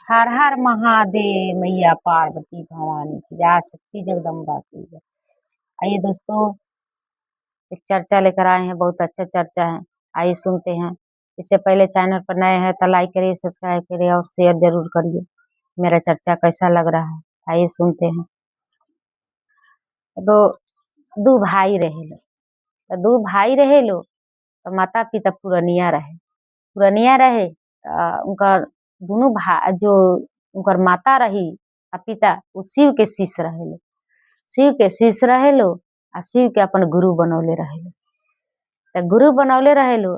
हर हर महादेव, मैया पार्वती भवानी की जय, शक्ति जगदम्बा की जय। आइए दोस्तों, एक चर्चा लेकर आए हैं, बहुत अच्छा चर्चा है, आइए सुनते हैं। इससे पहले चैनल पर नए हैं तो लाइक करिए, सब्सक्राइब करिए और शेयर जरूर करिए। मेरा चर्चा कैसा लग रहा है, आइए सुनते हैं। दो दू भाई रहे लो, तो दू भाई रहे लो तो माता पिता पुरनिया रहे, पुरनिया रहे तो उनका दोनों भा जो उनकर माता रही आ पिता वो शिव के शिष्य रहे लो, शिव के शिष्य रहे लो आ शिव के अपन गुरु बनौले रहे लो। तो गुरु बनौले रहे लो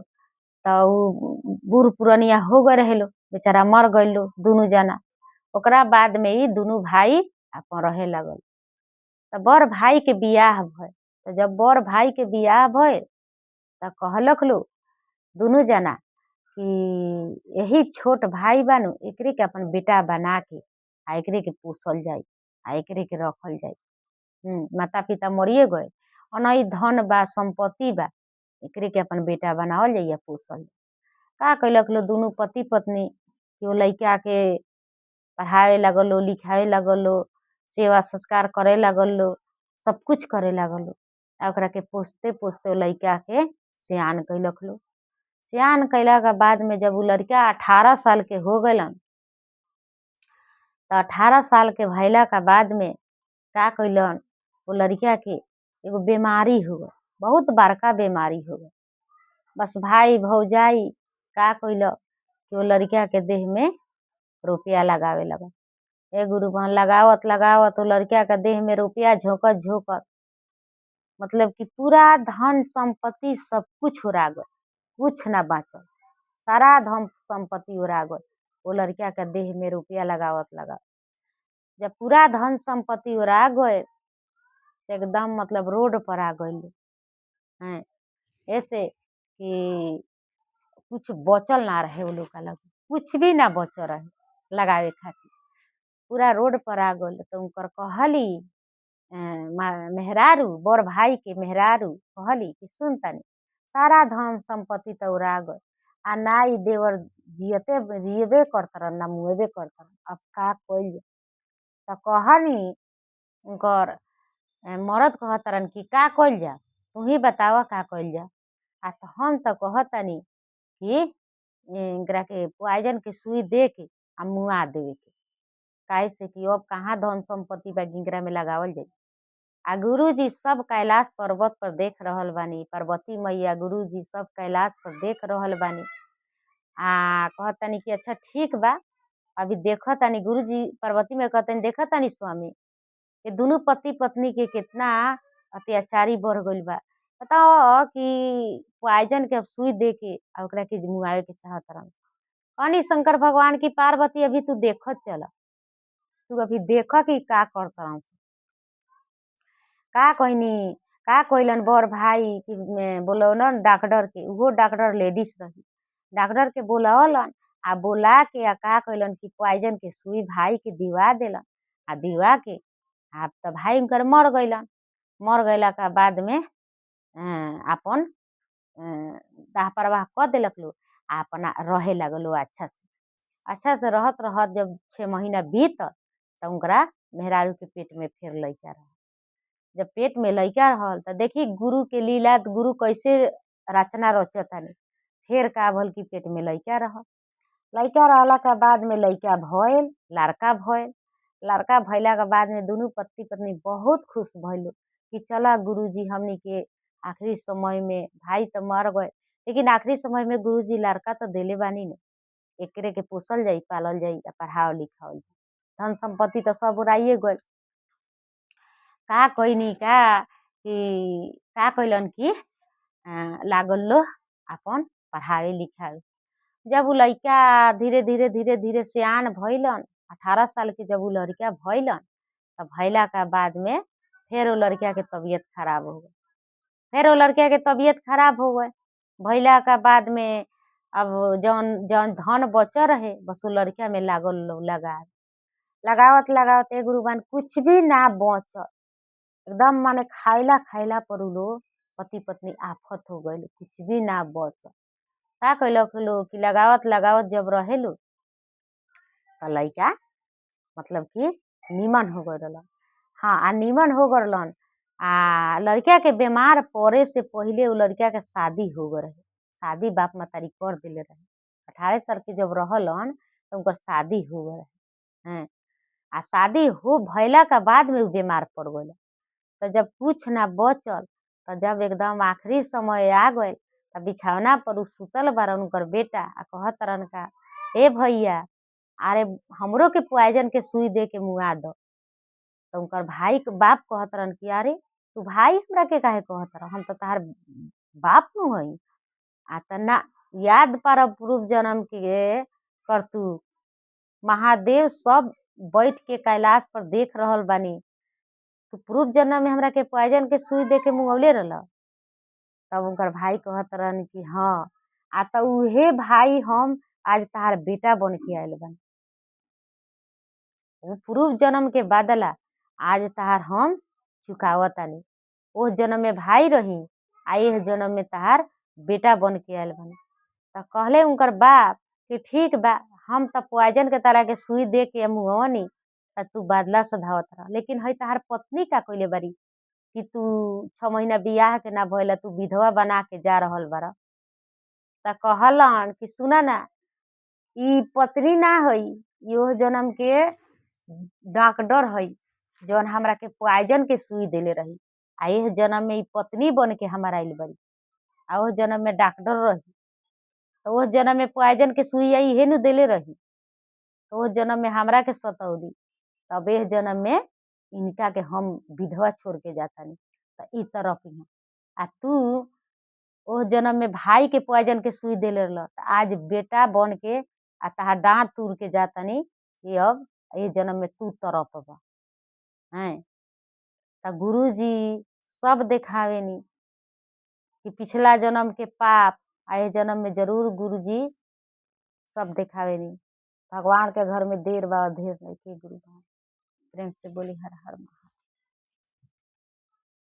तो उ बूढ़ पुरनिया हो गए रहे लो, बेचारा मर गए लो दुनू जना। ओकरा बाद में ई दुनू भाई अपन रहे लगल। तो बड़ भाई के बियाह भइल। तो जब बड़ भाई के बियाह भइल तो कहलक लो दुनू जना कि यही छोट भाई बानू, एकरे के अपन बेटा बना के आ एकरे के पोसल जाई आ एकरे के रखल जाई। माता पिता मरिए गए, ओना ई धन बा संपत्ति बा, एकरे के अपन बेटा बनावल जाई आ पोसल जाई। का कैलक लो दुनू पति पत्नी कि ओ लइका के पढ़ावे लगल लो, लिखावे लगल लो, सेवा संस्कार करे लगल लो, सब कुछ करे लगल लो। आ ओकरा के पोसते पोसते ओ लइका के सियान कैलक लो। सियान कैला के बाद में जब उ लड़का 18 साल के हो गइलन तो 18 साल के भइला के बाद में का कैलन, वो लड़का के एगो बीमारी हो गइल, बहुत बड़का बीमारी हो गइल। बस भाई भौजाई का कैल कि वो लड़का के देह में रुपया लगावे लगल। ए गुरु बहन, लगावत लगावत वो लड़का के देह में रुपया झोंकत झोंकत मतलब कि पूरा धन संपत्ति सब कुछ उड़ा गइल, कुछ ना बाँचल, सारा धन संपत्ति उड़ा गइल वो लड़का के देह में रुपया लगावत लगावत। जब पूरा धन संपत्ति उड़ा गइल एकदम मतलब रोड पर आ गइल हैं, ऐसे कि कुछ बचल ना रहे वो लोग का लगे, कुछ भी ना बचल रहे लगावे खातिर, पूरा रोड पर आ गइल। तो उनकर कहली मेहरारू, बड़ भाई के मेहरारू कहली कि सुन तनी, सारा धन संपत्ति तो उड़ा गइल आ ना ई देवर जियते जियबे करतरन ना मुएबे करतरन, अब का कइल जाई। तो कहनी उनकर मरद कहतरन कि का कइल जा, तू ही बतावा का कइल जा। आ तो हम तो कहतनी कि इनकरा के पॉइजन के सुई दे के आ मुआ देवे के, काहे से कि अब कहाँ धन संपत्ति बा इनकरा में लगावल जाई। आ गुरुजी सब कैलाश पर्वत पर देख रहल बानी, पार्वती मैया गुरुजी सब कैलाश पर देख रहल बानी। आ कहतनी कि अच्छा ठीक बा, अभी देखतनी गुरुजी पार्वती मैया कहतनी देखतनी स्वामी ये दुनू पति पत्नी के कितना अत्याचारी बढ़ गइल बा। बताओ कि पॉइजन के अब सुई दे के आ ओकरा के मुआवे के चाहत रहन। कहनी शंकर भगवान की पार्वती अभी तू देखत चल, तू अभी देख कि का करत। का कहनी का कइलन बड़ भाई कि बोलौलन डॉक्टर के, उहो डॉक्टर लेडीज रही, डॉक्टर के बोलौलन आ बोला के आ का कइलन कि पॉइजन के सुई भाई के दिवा देलन आ दिवा के आप तो भाई उनकर मर गइलन। मर गइला के बाद में अपन दाह प्रवाह कऽ देलक लो आ अपना रहे लागल लो अच्छा से। अच्छा से रहत रहत जब 6 महीना बीतल तो उनकरा मेहरारू के पेट में फिर लइका रहल। जब पेट में लइका रहल तो देखी गुरु के लीला, गुरु कैसे रचना रचतानी। फिर का भल कि पेट में लइका रहल, लइका रहला के बाद में लइका भइल, लड़का भइल। लड़का भइला के बाद में दुनू पति पत्नी बहुत खुश भइल कि चला गुरुजी हमनी के आखिरी समय में भाई तो मर गए लेकिन आखिरी समय में गुरुजी लड़का तो देले बानी न, एकरे के पोसल जाई पालल जाई आ पढ़ावल लिखावल जाई, धन संपत्ति तो सब उड़ाइए गइल। का कइनी का कि का कइलन कि लागल लो अपन पढ़ावे लिखावे। जब उ लइका धीरे धीरे धीरे धीरे सियान भइलन, 18 साल के जब उ लड़का भइलन तो भइला के बाद में फिर उ लड़का के तबीयत खराब हो गई। फिर उ लड़का के तबीयत खराब हो गई, भइला के बाद में अब जौन जौन धन बचल रहे बस उ लड़का में लागल लो लगा लगावत लगावत ए गुरुबान कुछ भी ना बचल, एकदम माने खाइला खाइला पर उ लोग पति पत्नी आफत हो गइल, कुछ भी ना बचल। का कैलक लो कि लगावत लगावत जब रहेलो त लइका मतलब कि निमन हो गइल रहलन। हाँ, आ निमन हो गइल रहलन। आ लड़का के बीमार पड़े से पहिले उ लड़का के शादी हो गइल रहे। शादी बाप महतारी कर देले रहे। 18 साल के जब रहलन त उनकर शादी हो गइल रहे। हैं, आ शादी हो भइला के बाद में उ बीमार पड़ गइलन। त जब कुछ ना बचल त जब एकदम आखिरी समय आ गइल त बिछौना पर उ सुतल बारन उनकर बेटा आ कहत रहन का, ए भैया, अरे हमरो के पॉइजन के सुई दे के मुआ द। त उनकर भाई के बाप कहत रहन कि अरे तू भाई हमरा के काहे कहत रह, हम त तहार बाप नु हई। आ त ना याद पारब पूर्व जन्म के करतूत, महादेव सब बैठ के कैलाश पर देख रहल बानी, तू पूर्व जन्म में हमरा के पॉइजन के सुई दे के मुअले रहल। तब उनकर भाई कहत रहन कि हाँ, आ त उहे भाई हम आज तहार बेटा बन के आयल बानी। उ पूर्व जन्म के बदला आज तहार हम चुकावतानी। ओह जन्म में भाई रही आ एह जन्म में तहार बेटा बन के आयल बानी। त कहले उनकर बाप कि ठीक बा, हम त पॉइजन के तारा के सुई दे के मुअवनी त तू बदला सधावत रह, लेकिन है तहार पत्नी का कइले बारी कि तू 6 महीना बियाह के ना भइल तू विधवा बना के जा रहल बार। त कहलन कि सुन ना, ई पत्नी ना हई, ई ओह जन्म के डॉक्टर हई जौन हमरा के पॉइजन के सुई देले रही, आ एह जन्म में ई पत्नी बन के हमार आइल बारी, आ ओह जन्म में डॉक्टर रही। त ओह जन्म में पॉइजन के सुई इहे नु देले रही, त ओह जन्म में हमरा के सतौली, तब एह जन्म में इनका के हम विधवा छोड़ के जातानी त ई तरफ। आ तू ओह जन्म में भाई के पॉइजन के सुई देले रहल त आज बेटा बन के आ तहार डाँट तूर के जातानी कि अब एह जन्म में तू तरपब। हैं, त गुरुजी सब देखावेनी कि पिछला जन्म के पाप आ एह जन्म में जरूर गुरुजी सब देखावेनी। भगवान के घर में देर बा अंधेर नइखे। गुरु प्रेम से बोली हर हर महादेव।